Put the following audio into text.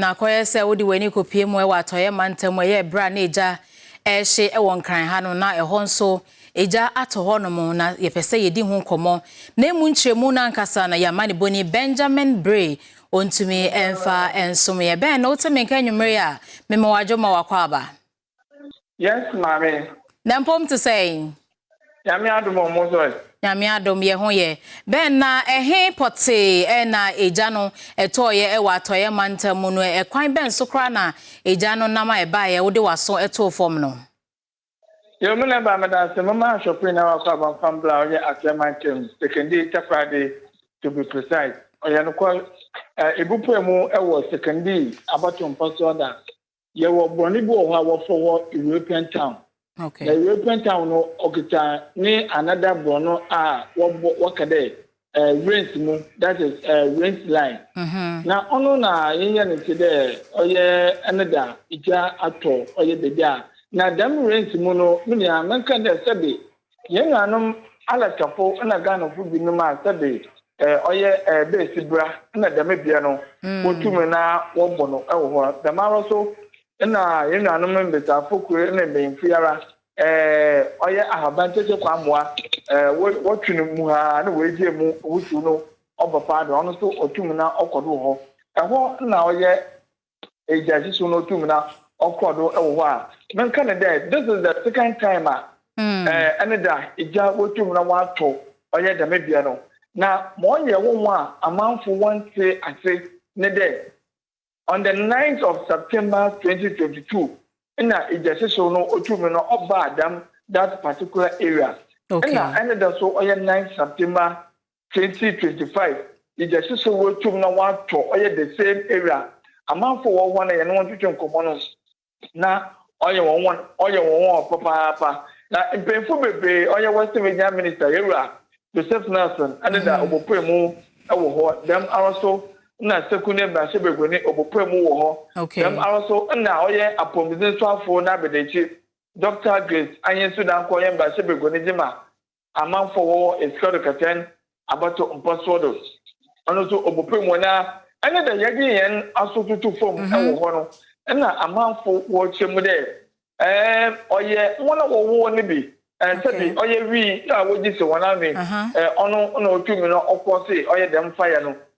Na akɔyɛ sɛ wode w'ani kɔpie mu ɛwɔ Atɔeɛ mantam, ɛyɛ ɛberɛ a na egya ɛrehye ɛwɔ Nkran ha no, na ɛhɔ nso egya atɔ hɔ nom, na yɛpɛ sɛ yɛdi ho nkɔmmɔ na emu nkyerɛmu no ankasa na yɛama ne bɔni Benjamin Bray ɔntumi ɛmfa nsom yɛ bɛn na wote me nka anwummere a mema wadwo ma wakɔ aba. Yes, maame. Na mpom te sɛ? Nyame adom, ɔmo sɔ. Nyame adom, yɛ ho yɛ. Bɛn na ɛhe pɔtee ɛna egya no ɛtɔɔyɛ ɛwɔ Atɔeɛ mantam mu no? Ɛkwan bɛn so koraa na egya no nam a ɛbaeɛ wode w'aso ɛtoo fam no? Yɛ mu na ba meda ase mama ahwɛfo na wakɔ abamfam a ɔyɛ Atɔeɛ mantam, Sekondi Takoradi to be precise. Ɔyɛ nokwar, ebupue mu ɛwɔ Sekondi abato mpɔsoɔ da. Yɛwɔ borɔne bi wɔ hɔ a wɔfrɛ hɔ European Town. Na European Town no ɔkita ne another borɔno a wɔbɔ wɔka dɛ rains mu, that is rains line. Na ɔno na yɛnyɛ no ti dɛ ɔyɛ ɛne da gya atɔ ɔyɛ beebi a na dɛm rains mu no, me nua, menka dɛ sɛbe yɛn nuanom alɛtafo na Ghanafo binom a sɛbe ɔyɛ beesi bra na dɛm bea no wɔtum na wɔbɔ no ɛwɔ hɔ. Dɛm ara so na yɛn nuanom mbesiafo kuro na mbanyinfo yi ara ɔyɛ ahaban tete kwammoa wɔtwe no mu ha na wɔagye mu wusiw no ɔba paa do, ɔno nso ɔtum na ɔkɔ do wɔ hɔ. Ɛhɔ na ɔyɛ egya hyehyew no ɔtum na ɔkɔ do wɔ hɔ a menka ne dɛ this is the second time a ɛne da egya wɔtum na wɔatɔ ɔyɛ dɛm bea no. Na ma ɔyɛ wɔn a amanfo wɔnte ase ne dɛ on the 9th of September 2022 na egya hyehyew no otum no ɔbaa dɛm that particular area. Ɛna ɛne da so ɔyɛ 9 September 2025 egya hyehyew wɔtum na wɔatɔ ɔyɛ the same area. Amanfo wɔ hɔ na yɛne wɔn twetwe nkɔmmɔ no na ɔyɛ wɔn papaapa. Na mpanyinfo bebree, ɔyɛ Western Regional Minister yɛwura Joseph Nelson ɛne da ɔbɔpue mu ɛwɔ hɔ. Dɛm ara so na Sekondi mmarahyɛbagua ɔbɔpue mu wɔ hɔ. Dɛm ara so na ɔyɛ apɔmuden soafo n'abɛdɛkyi Dr Grace Anyensu Danko, ɔyɛ mmarahyɛbagua gyima amanfo wɔwɔ Essikado Ketan abato mpɔsoɔ do, ɔno nso ɔbɔpue mu. Na ɛne da yɛde yɛn aso tutu fam ɛwɔ hɔ no, ɛna amanfo wɔrekyerɛ mu dɛ ɔyɛ wɔn a wɔwɔ no bi sɛbi ɔyɛ wii a wogye si wɔn ano. Ɔno na otumi no ɔkɔ se ɔyɛ dɛm fire no.